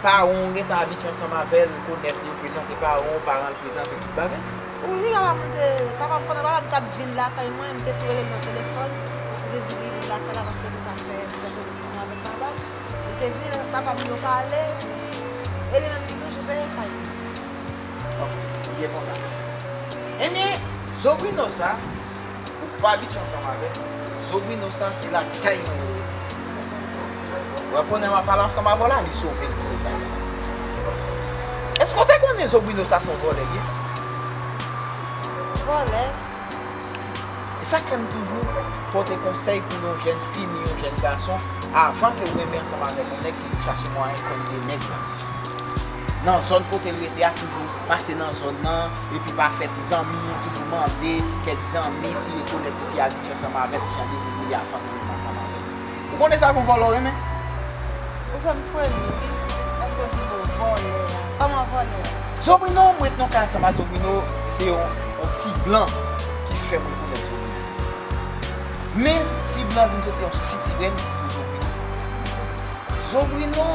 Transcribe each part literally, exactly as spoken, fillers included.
Paran w gentan abitye ansanm avè l, konèt li, prezante paran w, paran l prezante tout bagay. Wi, papa m te, papa m, pandan papa m t ap vin lakay mwen, m te tou rele l nan telefòn. M te di li vin lakay la paske li t ap fè, li t ap fè nesesite avèk papa m. Li te vini, papa m yo pale, e li menm ki toujou veye kay mwen. Ok, li enpòtan sa. Ebyen, Zobrino sa, ou pa abitye ansanm avè l. Zobrino sa, se lakay mwen yo rete. Ou wè konnen m ap pale ansanm avè w la, li sove l kite kay la. Èske w te konnen Zobrino sa se yon vòlè li ye? Vòlè? E sa k fè m toujou pote konsèy pou yon jèn fi ni yon jèn gason, avan ke w renmen ansanm avèk yon nèg, toujou chache mwayen konn de nèg la. Nan zòn kote l rete a, toujou pase nan zòn nan, epi pa fè ti zanmi, toujou mande kèk zanmi si rekonèt li, si abitye ansanm avè l, ki jan de moun li ye avan ke l ansanm avè l. Ou konnen sa k yon vòlè w renmen? Ou fè m fremi wi, paske w di mo vòlè a. Kòman vòlè a? Zobrino, mwen t nan kay ansanm ak Zobrino, se yon, yon ti blan ki fè mwen konèt Zobrino. Men ti blan vin soti yon sitirèn pou Zobrino. Zobrino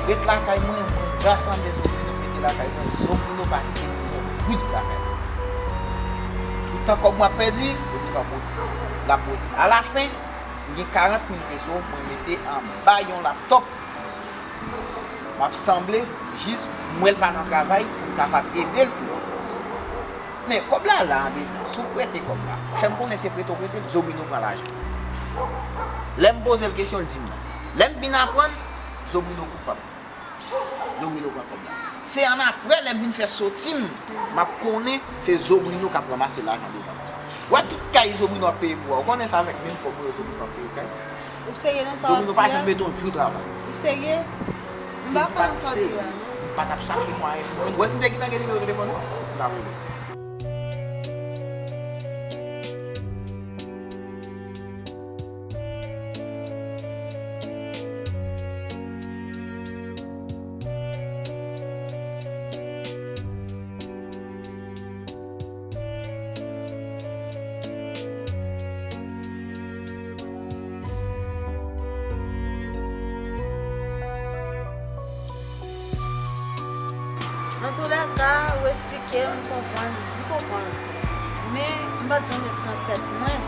ret lakay mwen, mwen rasanble Zobrino, mete lakay mwen, Zobrino pa kite m yon goud lakay mwen. Toutan kòb mwen ap pèdi, Zobrino ap wote, l ap wote. Alafen, m gen karant mil peso, mwen mete anba yon laptòp. M ap sanble jis m wè l pa nan travay pou m kapab ede l pou. Men kòb la la andedan, si w prete kòb la, fè m konnen se prete w prete l, Zobrino pran lajan. Lè m poze l kesyon, l di m non. Lè m vin aprann, Zobrino koupab. Zobrino pran kòb la. Se annapre, lè m vin fè soti m, m ap konnen se Zobrino k ap ranmase lajan dedan konsa. W wè tout kay Zobrino ap peye pou a, ou konnen se avèk menm kòb yo Zobrino ap peye kay. Ou serye nan sa w ap di a? Zobrino pa janm mete yon jou travay. Ou serye? M pa kwè nan sa w ap di a non. M pa t ap chache mwayen pou mwen. Ou wè si m te gentan gen nimewo telefòn ou, m t ap rele. Antoulèka, ou esplike m, m konprann, m konprann. Men, m pa t janm met nan tèt mwen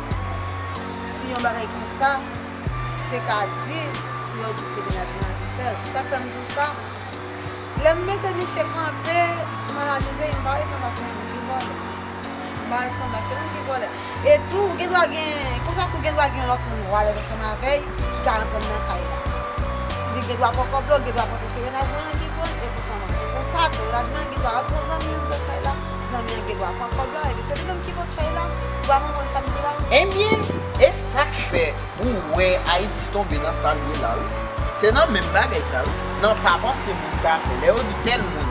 si yon bagay konsa te ka di pou yo di se mennaj mwen an ki fè l. Sa k fè m di w sa? Lè m mete misye kanpe, m analize, m pa wè sanble ak yon moun ki vòlè. M pa wè sanble ak yon moun ki vòlè. E tou, ou gen dwa gen, konsa tou, gen dwa gen yon lòt moun ou alèz ansanm avè l, ki ka rantre nan kay la. Li gen dwa pran kòb la, ou gen dwa panse se mennaj mwen an ki pran l, epoutan manti. Konsa tou, mennaj mwen an gen dwa rantre yon zanmi nan kay la, zanmi an gen dwa pran kòb la, epi se li menm ki pran chay la, ou pa konprann sa m di la? Ebyen, e sa k fè Ou wè Ayiti tonbe nan sa l ye la wi. Se nan menm bagay sa wi. Nan pa panse moun ka fè. Lè yo di tèl moun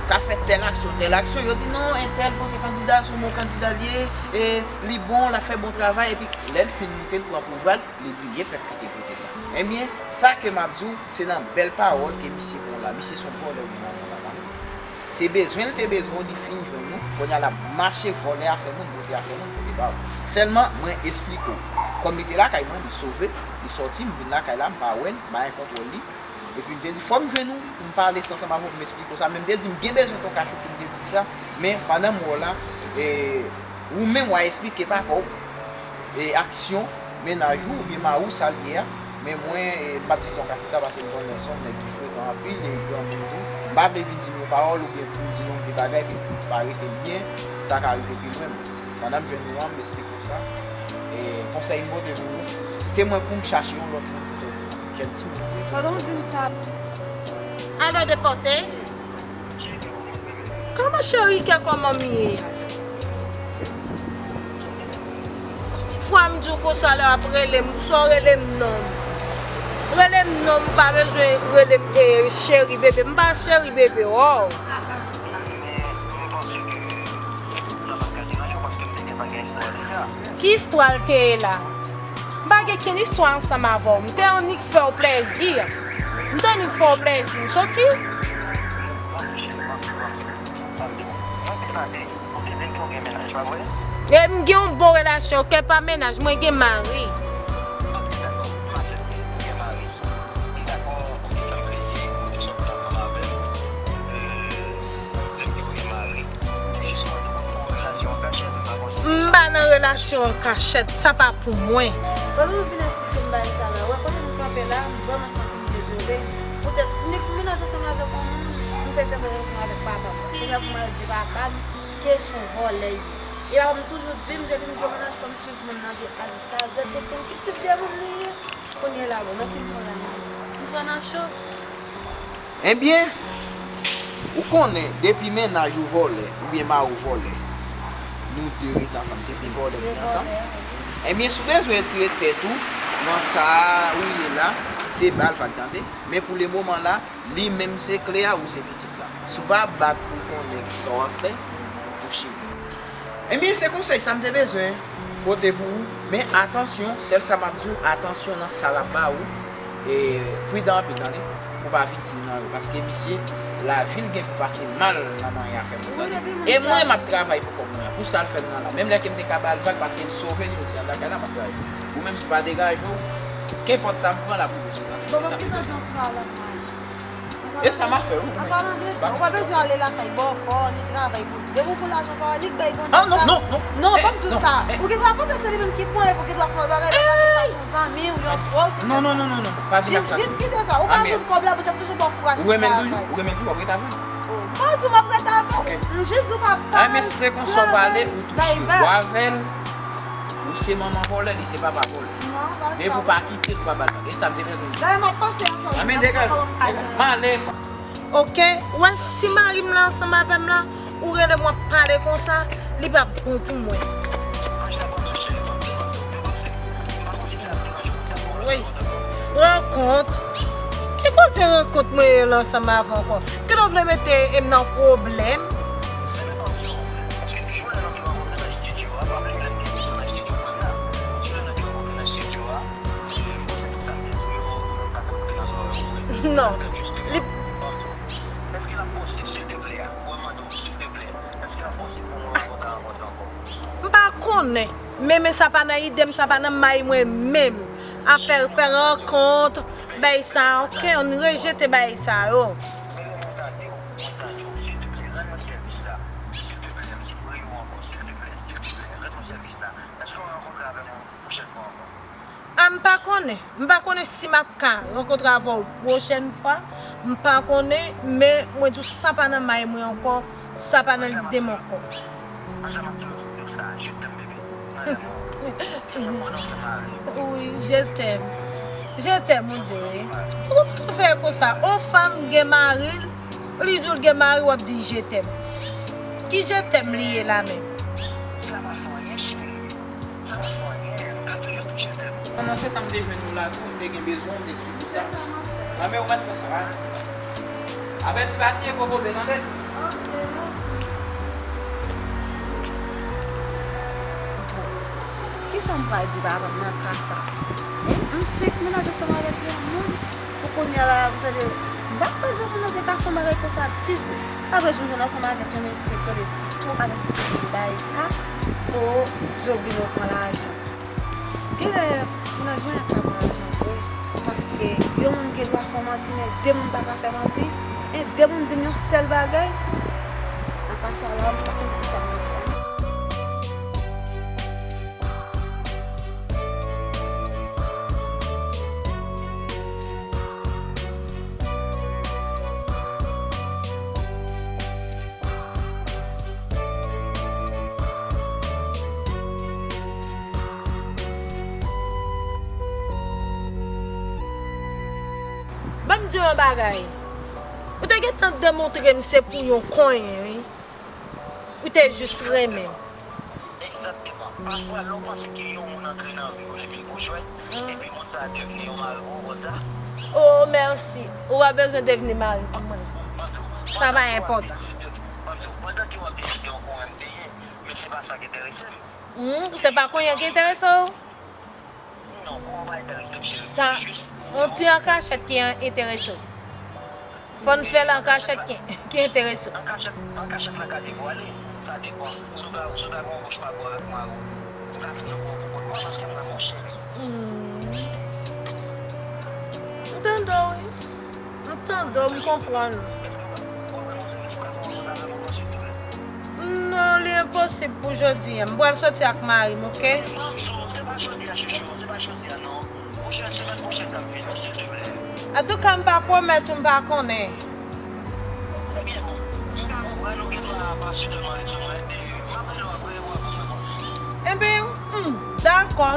ka fè tèl aksyon, tèl aksyon, yo di non, entèl panse kandida se yon bon kandida l ye, e li bon, l ap fè bon travay, epi lè l fin moute, l pran pouvwa l, li bliye pèp ki te vote l la. Ebyen, sa ke m ap di w, se nan bèl pawòl ke misye pran w la. Misye se yon vòlè ou gen nan men w la, tande. Se bezwen l te bezwen w, li fin jwenn ou. Kounye a l ap mache vòlè afè moun, pote afè moun, pote ba w. Sèlman, mwen esplike w. Kòm li te lakay mwen, li sove, li sòti, m vin lakay la, m pa wè l, m pa gen kontwòl li. Epi m te di, fò m jwenn ou, pou m pale ansanm avè w, pou m esplike w sa. Men m te di, m gen bezwen ton kachou pou m te di l sa. Men pandan m wè w la, e, ou menm w a esplike papa w, e, aksyon mennaj ou oubyen mari w sa l ye a. Men mwen, e, m p ap di sa w ka fè sa paske m konnen se yon nèg ki frekan anpil e granmoun tou. M pa vle vin di m yon pawòl oubyen pou m di non m vle bagay, men pa rete l byen, sa ka rive pi lwen. Pandan m jwenn ou an, m esplike w sa. E konsèy m pote pou ou, si te mwen pou m chache yon lòt moun pou fè jèn timoun. Pandan w di m sa. Alò depòte. Kòman cheri kè kòman m ye a? Konbyen fwa m di w konsa lè w ap rele m, sa w rele m non m? Rele m non m, ou pa bezwen rele m, eh, cheri bebe. M pa cheri bebe w. Ki istwa l te ye la? M pa gen kenn istwa ansanm avè w. M te annik fè w plèzi. M te annik fè w plèzi. M soti. E m gen yon bon relasyon, kè pa mennaj, mwen gen mari. M dakò, ou te fè m plezi, ou Relasyon an kachèt, sa pa pou mwen. Pandan w vin esplike m bagay sa la, wè kote m kanpe la, m vrèman santi m dezole. Poutèt, m te mennaj ansanm avèk yon moun, m fè fè mennaj ansanm avèk papa m. Kounye a pou m al di papa m ke se yon vòlè l ye. E papa m toujou di m, depi m gen mennaj, fò m swiv moun nan de A jiska Z, pou m konn ki tip de moun li ye. Kounye a la, bon, nan ki m pran la, m pran nan cho. Ebyen, ou konnen, depi mennaj ou vòlè, oubyen mari w vòlè, nou de ret ansanm, se pi vòlè ki ansanm. Ebyen, si w bezwen retire tèt ou nan sa a ou ye la, se ba l vag tande. Men pou le moman la, li menm se kle a, ou se pitit la. Si w pa bat pou konnen ki sa w ap fè, ou chire. Ebyen, se konsèy sa m te bezwen pote pou ou. Men atansyon, sèl sa m ap di w, atansyon nan sa l ap ba ou. E pridan anpil tande, pou w pa viktim nan yo. Paske misye, lavi l gen pou pase mal nan manyen afè moun tande. E mwen, m ap travay pou kòb mwen an. Pou sa l fè m nan la. Menm lè ke m te ka ba l vag, paske l sove l soti anndan kay la, m ap travay pou li. Ou menm, si w pa degaje w, kenpòt sa m pran, l ap rive sou ou tande. E sa m ap fè, wi. An palan de sa, ou pa bezwen ale lakay bòkò, ni travay pou li. Depi w pou lajan pa li, bay Bondye sa. Non, non, non. Non, ban m di w sa. Ou gen dwa panse se li menm ki pran, epi ou gen dwa fè yon bagay, bagay, li pa son zanmi, ou yon frè, ou gen... Non, non, non, non, non. Pa vin ak sa. Jis kite sa. Ou pa jwenn kòb la, Bondye ap toujou ba w kouraj pou travay. Ou renmen l toujou, ou renmen l toujou, w ap ret avè l. Ou pa di w ap ret avè l. M jis di w pa, pa... Ay, men se te konsa w pale, ou touche w avè l. Ou se manman vòlè, li se papa vòlè. Depi w pa kite l, ou pa ba l vag. E sa m te bezwen di. Dayè, m ap panse a sa. Anben, degaje w. M ale. Oke, ou wè, si mari m la ansanm avè m la, ou rele m w ap pale konsa, li p ap bon pou mwen. Wi. Rankont. Ki koze rankont mwen ye la ansanm avè w ankò? Kile w vle mete m nan pwoblèm? Non. Li... M pa konnen. Men, men sa pa nan ide m, sa pa nan may mwen menm. Afè fè rankont, bay sa, oke, ann rejete bay sa yo. A, m pa konnen. M pa konnen si m ap ka rankontre avè w pwochèn fwa. M pa konnen, men mwen di w sa pa nan may mwen ankò, sa pa nan lide m ankò. Wi, je t'aime. Je t'aime, ou di wi. Poukò w fè konsa? On fanm gen mari l, li di w l gen mari, w ap di je t'aime. Ki je t'aime li ye la menm? Pandan se tan m te jwenn ou la tou, m te gen bezwen w, m te esplike w sa. Lanmè ou mèt fè sa, pa. Avèti pati e kokobe, tande? Oke, mèsi. Kisa m pral di papa m nan ka sa? Hein? M fenk mennaj ansanm avèk yon moun. Pou kounye a la, m tande, m pa kwè moun nan te ka fè yon bagay konsa ditou. Apre, jou m jwenn ansanm avèk yon mesye k rele Tito, avèk se te bay sa, o, Dyo beni w pran lajan. Genlè, mennaj mwen an ka pran lajan vre, paske yon moun gen dwa fè w manti, men de moun pa ka fè manti. E de moun di m yon sèl bagay, nan ka sa la, m pa konn kisa m ap fè. Ban m di w yon bagay. Ou te gentan demontre m se pou yon konyen, wi. Ou te jis renmen m. Egzakteman. Pafwa, lè w panse ke yon moun antre nan vi w, li vin pou jwèt, epi moun sa a devni yon mari pou ou konsa. Oh, mèsi. Ou pa bezwen devni mari pou mwen. Sa pa enpòtan. Pandan ke w ap deside yon konyen m te ye, men se pa sa k enterese m. Hmm, se pa konyen ki enterese w? Sa, yon ti an kachèt ki an-, enterese w. Fò n fè l an kachèt ki, ki enterese w. An kachèt, an kachèt la ka devwale. Sa depann. Si w ta, si w ta gen yon bouch pa bò avèk mari w, ou ka fin nan gwo pou kont mwen paske m nan yon cheri. Hmm. M tande w, wi. M tande w, m konprann ou. Non, li Enposib pou jodi a. M pral soti ak mari m, oke? Non, non, se pa jodi a, chouchou. Se pa jodi a, non. Pwochèn semèn pwochèn k ap vini, silteplè. Antouka, m pa pwomèt ou, m pa konnen. Ebyen, bon, m ka konprann ou gen dwa pa sitèlman rezon mwen. Epi, m ap rele w apre pou mwen konn. Ebyen, hmm, dakò.